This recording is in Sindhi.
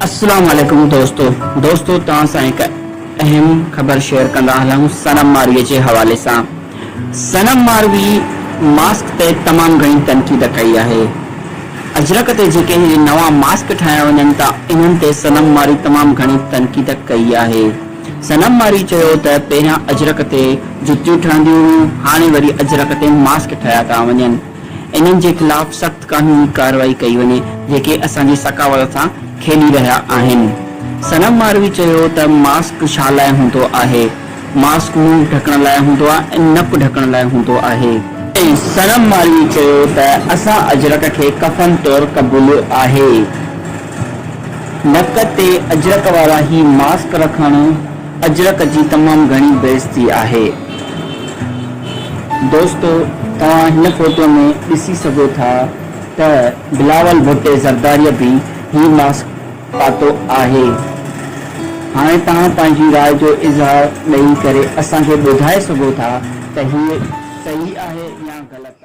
السلام عليڪم دوستو دوستو توهان سان هڪ اهم خبر شيئر ڪندا هلون صنم ماروي جي حوالي سان صنم ماروي ماسڪ تي تمام گهڻي تنقيد ڪئي آهي اجرڪ تي جيڪي هي نوان ماسڪ ٺاهيا وڃن ٿا انهن تي صنم ماري تمام گهڻي تنقيد ڪئي آهي صنم ماري چيو ته پهريان اجرڪ تي جتيون ٺهنديون هيون هاڻي وري اجرڪ تي ماسڪ ٺاهيا ٿا وڃن انهن جي خلاف سخت قانوني ڪارروائي ڪئي وڃي جيڪي اسان جي ثقافت سان کيڏي رهيا آهن. صنم ماروي چيو ته ماسڪ ڇا لاء هوندو آهي؟ ماسڪ منهن ڍڪڻ لاء هوندو آهي ۽ نڪ ڍڪڻ لاء هوندو آهي. صنم ماروي چيو ته اسان اجرڪ کي ڪفن طور قبوليو آهي. نڪ تي اجرڪ وارا هي ماسڪ رکڻ اجرڪ جي تمام گهڻي بيعزتي آهي. دوستو توهان هن فوٽو ۾ ڏسي سگهو ٿا ته بلاول ڀٽي زرداري به هي ماسڪ پاتو آهي. هاڻي توهان پنهنجي راء جو اظهار ڏئي ڪري اسان کي ٻڌائي سگهو ٿا ته هي صحيح آهي يا غلط.